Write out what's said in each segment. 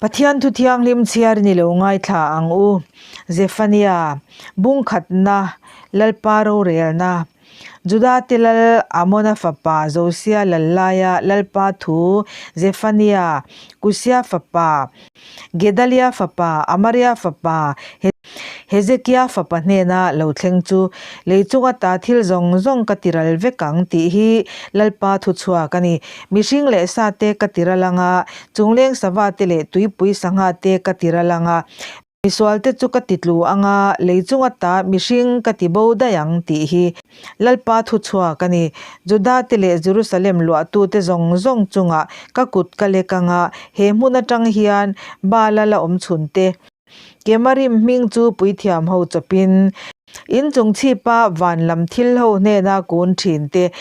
Pathian thu thianghlim chhiarin i lo ngaithla ang u. Zephania, Bungkhatna, Lalpa rorelna, Juda te lal Amona fapa Josia lal laia Lalpa thu Zephania, Kusia fapa, Gedalia fapa, Amaria fapa, Hezekia fapa hnena lo thleng chu lei chung ata thil zawng zawng ka tiral vek ang tih hi Lalpa thuchhuak a ni. Mihring leh sate ka tiral anga, chungleng sava te leh tuipui sangha te ka tiral anga, misual te chu ka titlu anga, lei chung ata mihring ka ti bo daih ang tih hi Lalpa thuchhuak a ni. Juda te leh Jerusalem luahtute zawng zawng chungah ka kut ka lek anga, he hmun atang hian Baala la awm chhun te, Kemarim hming chu puithiam ho chawpin, inchung chhipa van lam thil ho hnena kun thin te,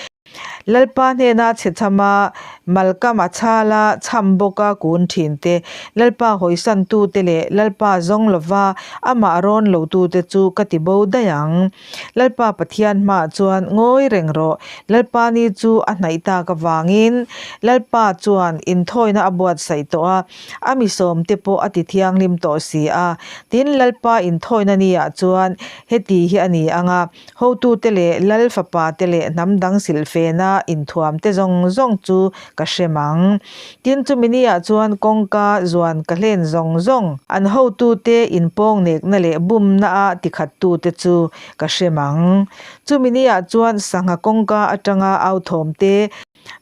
Lalpa hnena chhechhama Malkam a chhala chham bawka kun thin te, Lalpa hawisantute leh Lalpa zawng lova amah rawn lotute chu ka ti bo daih ang. Lalpa Pathian hmaah chuan ngawi reng rawh. Lalpa ni chu a hnaih tak avangin Lalpa chuan inthawina a buatsaih tawh a, a mi sawmte pawh a ti thianghlim tawh si a. Tin, Lalpa inthawina niah chuan heti hi a ni ang a, hotute leh Lal fapate leh hnam dang silhfena inthuamte zawng zawng chu ka hrem ang. Tin, chumi niah chuan kawngka zuan ka hlen zawng zawng. An hotute inpawng nekna leh bumna a tikhattute chu ka hrem ang. Chumi niah chuan sangha kawngka atanga authawm te,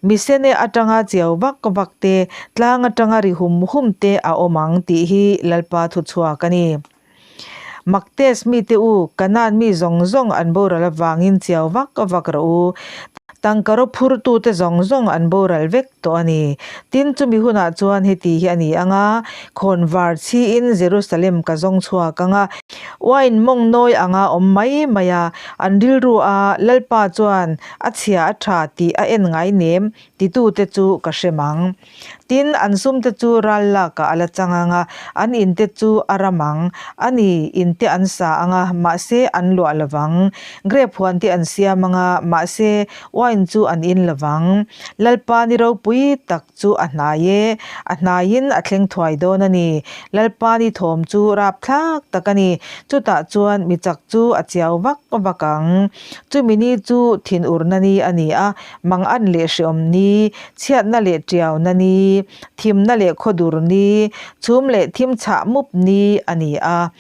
misene atanga chiau vak vak te, tlang atanga ri hum hum te a awm ang tih hi Lalpa thuchhuak a ni. Maktes mite u, Kanaan mi zawng zawng an boral avangin chiau vak vak rawh u. Tangka rawphurtute zawng zawng an boral vek tawh a ni. Tin, chumi hunah chuan heti hi a ni ang a, khawnvar chhiin Jerusalem ka zawng chhuak ang a, uain mawng nawi anga awm mai mai a, an rilru a, Lalpa chuan a chhia a tha tih a en ngai nem titute chu ka hrem ang. Tin, an sumte chu ral lakah a la chang ang a, an inte chu a ram ang. A ni, inte an sa ang a, mahse an luah lo vang. Grape huan te an siam ang a, mahse wine chu an in lo vang. Lalpa ni ropui tak chu a hnai e, a hnaiin a thleng thuai dawn a ni. Lalpa ni thawm chu rapthlak tak a ni, chutah chuan mi chak chu a chiau vak vak ang. Chumi ni chu thinurna ni a ni a, Mangan leh hreawm ni, chhiatna leh tiauna ni, thimna leh khawdur ni, chhum leh thim chhah mup ni a ni a.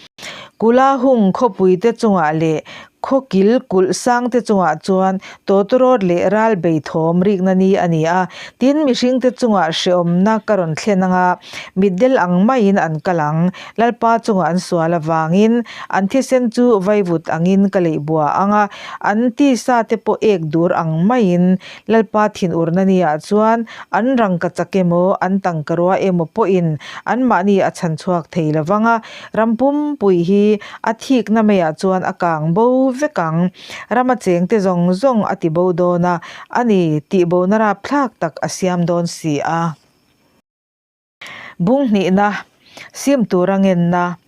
Kula hung khawpuite chungah leh khaw kil kulh sangte chungah chuan tawtawrawt leh ral bei thawm rikna ni a ni a. Tin, mihringte chungah hreawmna ka rawn thlen anga mitdel ang maiin an kal ang. Lalpa chungah an sual avangin an thisen chu vaivut angin ka leih bua ang a, An tisa te pawh ek dur ang maiin Lalpa thinurna niah chuan an rangka chak emaw, an tangkarua emaw pawhin anmahni a chhan chhuak thei lo vang a, ram pumpui hi a thikna maiah chuan a kang bo vek ang. Rama chengte zawng zawng a ti bo dawn a, a ni, tihbona rapthlak tak a siam dawn si a. Bung hnihna, sim tura ngenna,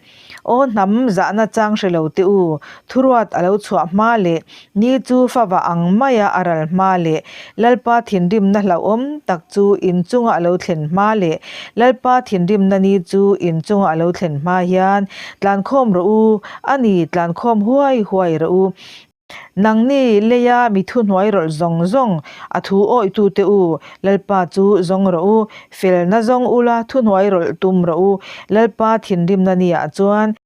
Aw hnam zahna chang hre lo te u, thuruat a lo chhuah hma leh ni chu fava ang maia a ral hma leh Lalpa thinrimna hlauhawm tak chu in chunga a lo thlen hma leh Lalpa thinrimna ni chu in chunga a lo thlen hma hian tlankhawm rawh u, a ni, tlankhawm huai huai rawh u. Nangni leia mi thuhnuai rawlh zawng zawng a thu awihtute u, Lalpa chu zawng rawh u, felna zawng ula thuhnuai rawlh tum rawh u, Lalpa thinrimna niah chuan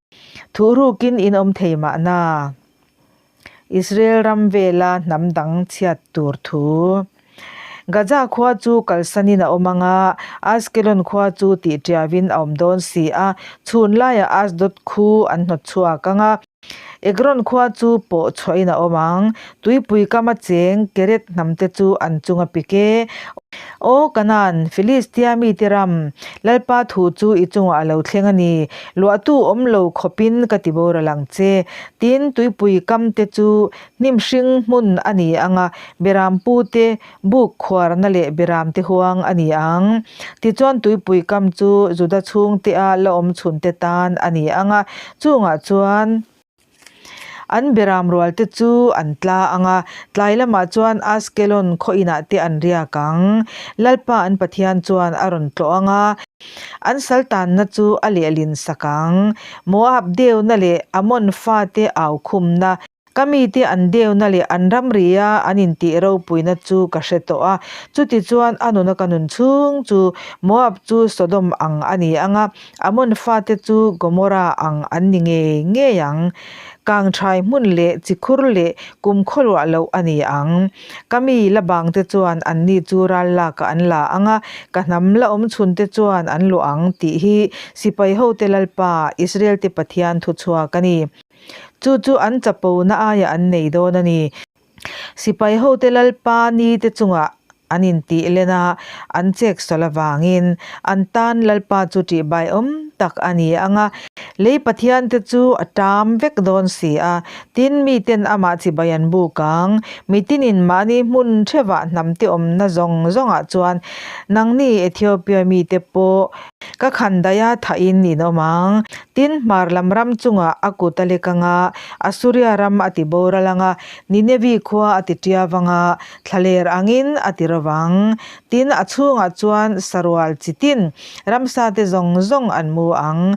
thuhrukin in awm thei mahna. Israel ram vela hnam dang chhiat tur thu. Gaza khua chu kalsanin a awm ang a, Askelon khua chu tihtiavin a awm dawn si a, chhun laiah Asdod khu an hnawt chhuak ang a, Ekron khua chu pawh chhuahin a awm ang. Tuipui kama cheng Keret hnamte chu an chung a pik e. Aw Kanaan, Filistia mite ram, Lalpa thu chu i chungah a lo thleng a ni. Luahtu awm lo khawpin ka ti boral ang che. Tin, tuipui kamte chu hnim hring hmun a ni ang a, beram pute buk khuarna leh beramte huang a ni ang. Tichuan tuipui kam chu Juda chhungtea la awm chhunte tan a ni ang a, chungah chuan. An beram rualte chu an tla ang a, tlai lamah chuan Askelon khaw inah te an riak ang. Lalpa an Pathian chuan a rawn tlawh ang a, an sal tanna chu a lehlin sak ang. Moab deuna leh Amon fate au khumna, ka mite an deuna leh an ramria an intih ropuina chu ka hre tawh a. Chutichuan a nuna ka nun chhung chu Moab chu Sodom ang a ni ang a, Amon fate chu Gomorra ang an ni ngei ngei ang. Kangthai hmun leh chikhur leh kum khawluah loh a ni ang. Ka mi la bangte chuan anni chu ral lakah an la ang a, ka hnam la awm chhunte chuan an luah ang tih hi sipai hote Lalpa, Israelte Pathian thuchhuak a ni. Chu chu an chapona aiah an nei dawn a ni. Sipai hote Lalpa ni te chungah an intih len a, an chek sawl avangin an tan Lalpa chu ṭihbai awm tak a ni ang a, lei Pathian te chu a ṭam vek dawn si a, tin miten amah chibai an buk ang. Mitinin mahni hmun ṭhevah hnamte awmna zawng zawngah chuan nangni Ethiopia mite pawh Ka khandaia thahin in awm ang. Tin, hmar lam ram chungah a kut a lek ang a, Asuria ram a ti boral ang a, Ninevi khua a ti ṭiau ang a, thlaler angin a ti ro vang. Tin, a chhungah chuan sarual chi tin ramsate zawng zawng an mu ang.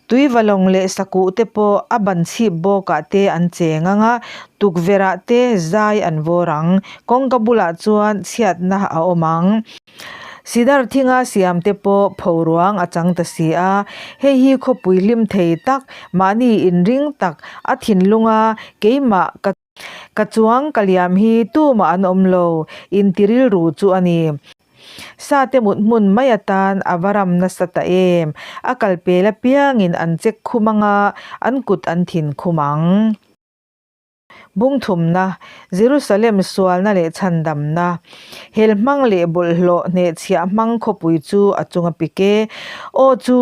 Tuivalawng leh sakuh te pawh a ban chhip bawkah te an cheng ang a, tukverhah te zai an vawr ang. Kawngka bulah chuan chhiatna a awm ang. Sidar thinga siam te pawh pho ruang a chang ta si a, hei hi khawpui hlim thei tak, mahni inring tak, a thinlunga keimah ka Ka chuang ka liam hi tumah an awm lo, inti rilru chu a ni. Sate mut hmun mai atan a va ram nasa ta em, a kal pel apiangin an check khum ang a, an kut an thin khum ang. Bungthumna, Jerusalem sualna leh chhandamna, Hel hmang leh bawlhhlawh hnehchhiah hmang khawpui chu a chunga pik e. Aw chu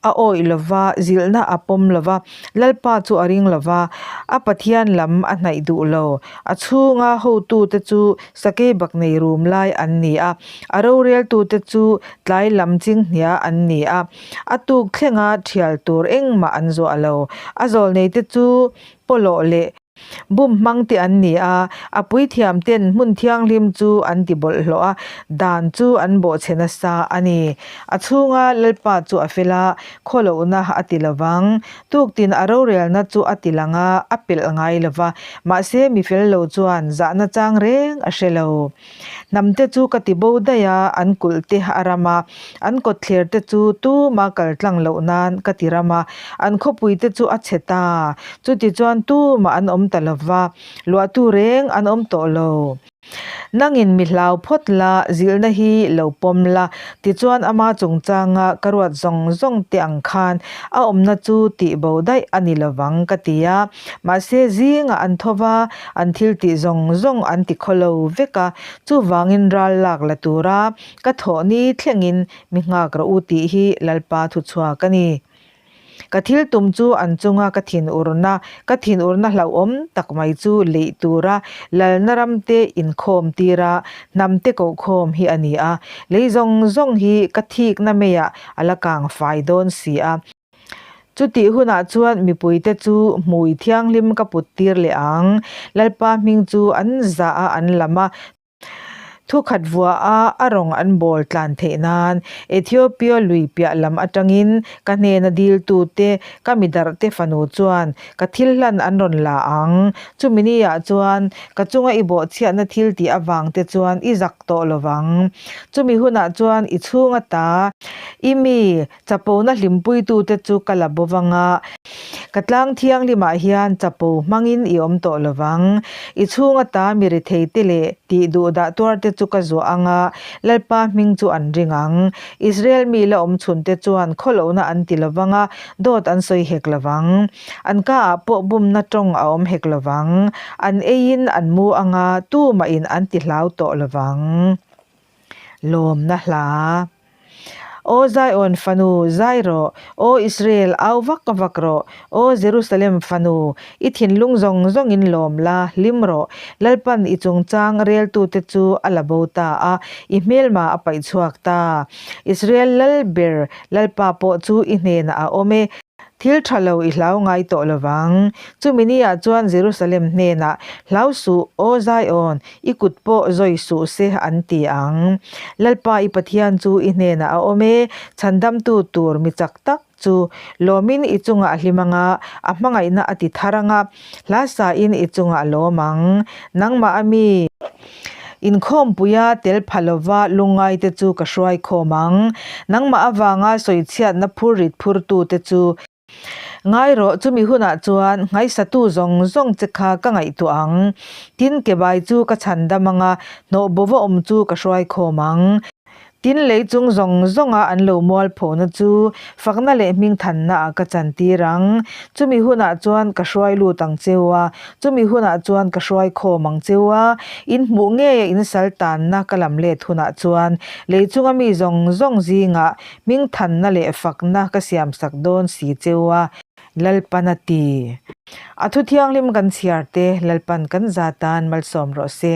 A awih lo va, zilhna a pawm lo va, Lalpa chu a ring lo va, a Pathian lam a hnaih duh lo. A chhunga hotute chu sakei bak nei rum lai an ni a, a roreltute chu tlai lam chinghnia an ni a, a tuk thlenga thial tur engmah an zuah lo. A zawlneite chu pawlawh leh. Bum hmang te an ni a, a puithiam ten hmun thianghlim chu an ti bawlhhlawh a, dan chu an bawhchhe nasa a ni. A chhunga Lalpa chu a fel a, khawlohna a ti lo vang. Tuktin a rorelna chu a ti lang a, a pelh ngai lo va, mahse mi fel lo chuan zahna chang reng a hre lo. Hnamte chu ka ti bo daih a, an kulh te a ram a, an kawtthler te chu tuma kal tlang loh nan ka ti ram a, an khawpui te chu a chhe ta, chutichuan tumah an awm ta lo va, luahtu reng an awm tawh lo. Nangin mi hlau phawt la, zilhna hi lo pawm la, tichuan ama chungchanga ka ruat zawng zawng te ang khan a awmna chu tih bo daih a ni lo vang ka ti a. Mahse zingah an tho va, an thil tih zawng zawng an ti khaw lo vek a, chuvangin ral lak la tura ka thawh ni thlengin mi nghak rawh u tih hi Lalpa thuchhuak a ni. Ka thil tum chu an chunga ka thinurna, ka thinurna hlauhawm tak mai chu leih tura Lalna ramte inkhawm tira hnamte kohkhawm hi a ni a, lei zawng zawng hi ka thikna meiah a la kang fai dawn si a. Chutih hunah chuan mipuite chu hmui thianghlim ka put tir leh ang. Lalpa hming chu an zah a an lam a, thukhat vuah a a rawng an bawl tlan theih nan Ethiopia lui piah lam atangin ka hnena diltute ka midarhte fanu chuan ka thil hlan an rawn la ang. Chumi niah chuan ka chunga i bawhchhiatna thil tih avangte chuan i zak tawh lo vang. Chumi hunah chuan i chhunga ta i mi Chapona hlimpuitute chu ka la bo vang a, ka tlang thianghlimah hian chapo hmangin i awm tawh lo vang. I chhung ata mi ritheite leh tih duh dah tuarte chu ka zuah ang a, Lalpa hming chu an ring ang. Israel mi la awm chhunte chuan khawlohna an ti lo vang a, dawt an sawi hek lo vang. An kaah pawh bumna tawng a awm hek lo vang. An eiin an mu ang a, tumahin an ti hlau tawh lo vang. Lawmna hla. Aw Zion fanu, zai rawh! Aw Israel, au vak vak rawh! Aw Jerusalem fanu, i thinlung zawng zawngin lawm la, hlim rawh! Lalpan i chungchang reltute chu a la bo ta a, i hmelma a paih chhuak ta. Israel lal ber Lalpa pawh chu i hnenah a awm e. Thil tha lo i hlau ngai tawh lo vang. Chumi niah chuan Jerusalem hnenah, Hlau suh, aw Zion, i kut pawh zawi suh se, an ti ang. Lalpa i Pathian chu i hnenah a awm e, chhandamtu tur mi chak tak chu lawmin i chungah a hlim ang a, a hmangaihna a ti thar ang a, hla sain i chungah a lawm ang. Nangmah a mi inkhawmpuia tel pha lova lungngaite chu ka hruai khawm ang. Nangmah avanga sawichhiatna phurrit phurtute chu ngai rawh, chumi hunah chuan nghaisatu zawng zawng che kha ka ngaihtuah ang. Tin, kebai chu ka chhandam ang a, hnawh bova awm chu ka hruai khawm ang. Tin, lei chung zawng zawnga an lo mualphona chu fakna leh hmingthannaah ka chantir ang. Chumi hunah chuan ka hruai lut ang cheu a, chumi hunah chuan ka hruai khawm ang cheu a, in hmuh ngeia in sal tanna ka lam let hunah chuan lei chunga mi zawng zawng zingah hmingthanna leh fakna ka siamsak dawn si cheu a, Lalpan a ti. A thu thianghlim kan chhiar te Lalpan kan za tan malsawm rawh se.